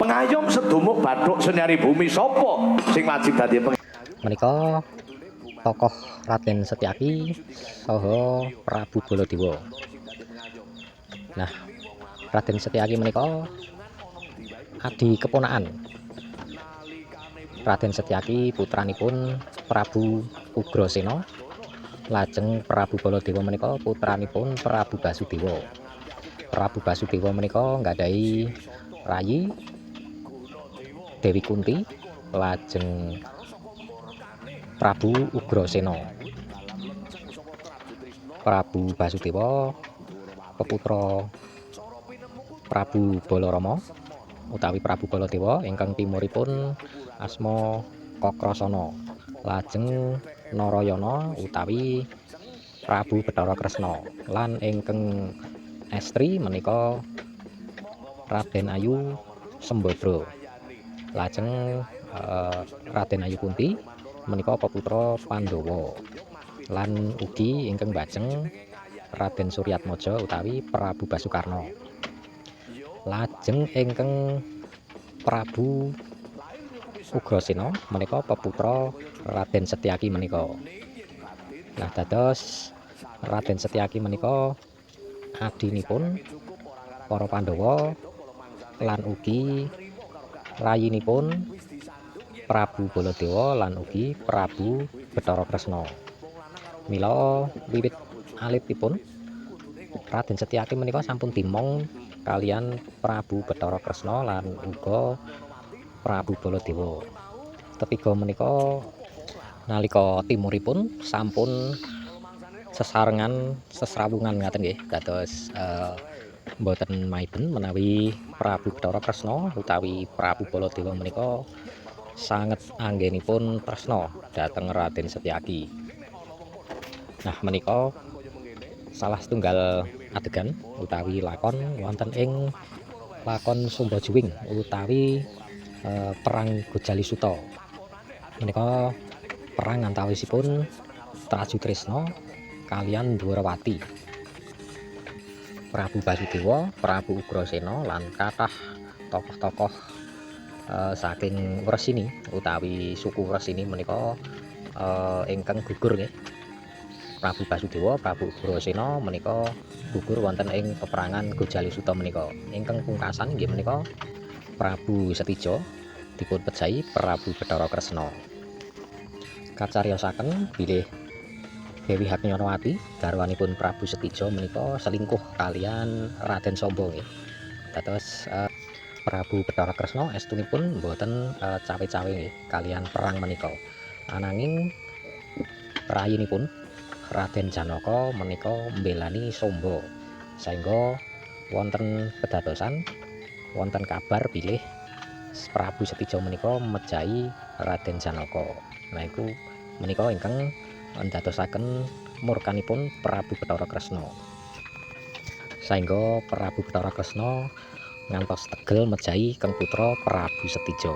Pengayom sedumuk bathuk senyari bumi, sapa sing wajib dadi Menika tokoh Raden Setyaki saha Prabu Baladewa. Nah, Raden Setyaki menika adi keponakan Raden Setyaki, putranipun Prabu Ugrasena. Lajeng Prabu Baladewa menika putranipun Prabu Basudewa. Prabu Basudewa menika nggadahi rayi Dewi Kunti, lajeng Prabu Ugrasena. Prabu Basudewa peputra Prabu Balarama utawi Prabu Baladewa ingkang timuripun asma Kakrasana. Lajeng Narayana utawi Prabu Bathara Kresna lan ingkang estri menika Raden Ayu Sembadra. Lajeng Raden Ayu Kunti menika peputra Pandhawa lan ugi ingkang mbajeng Raden Suryatmaja utawi Prabu Basukarna. Lajeng ingkang Prabu Ugrasena menika peputra Raden Setyaki menika. Nah, dados Raden Setyaki menika adinipun para Pandhawa lan ugi rayinipun Prabu Baladewa lan ugi Prabu Bathara Kresna. Mila wiwit alitipun Raden Setyaki menika sampun dimong kalian Prabu Bathara Kresna lan uga Prabu Baladewa. Tetiga menika nalika timuripun sampun sesarengan sesrawungan ngaten nggih, dados mboten maiben menawi Prabu Bathara Kresna utawi Prabu Baladewa menika sanget anggenipun tresna dhateng Raden Setyaki. Nah, menika salah setunggal adegan utawi lakon wonten ing lakon Sumba Juwing utawi perang Gojali Suta. Menika perang antawisipun Traju Tresna kalian Dwarawati. Prabu Basudewa, Prabu Ugrasena lan kathah tokoh-tokoh saking Wresini utawi suku Wresini menika ingkang gugur nggih. Prabu Basudewa, Prabu Ugrasena menika gugur wonten ing peperangan Gojali Suta menika. Ingkang pungkasan inggih menika Prabu Setija dipun pejahi Prabu Bathara Kresna. Kacariyosaken bilih Dewi Haknyanawati garwanipun Prabu Setija menika selingkuh kalian Raden Samba nggih. Dados Prabu Bathara Kresna estunipun mboten cawe-cawe nggih kalian perang menika. Ananging rayinipun Raden Janaka menika mbelani Samba saengga wonten kedadosan wonten kabar bilih Prabu Setija menika mejahi Raden Janaka. Nah, iku menika ingkang ndadosaken murkanipun Prabu Bathara Kresna. Saengga Prabu Bathara Kresna ngantos tegel mejahi keng putra Prabu Setija.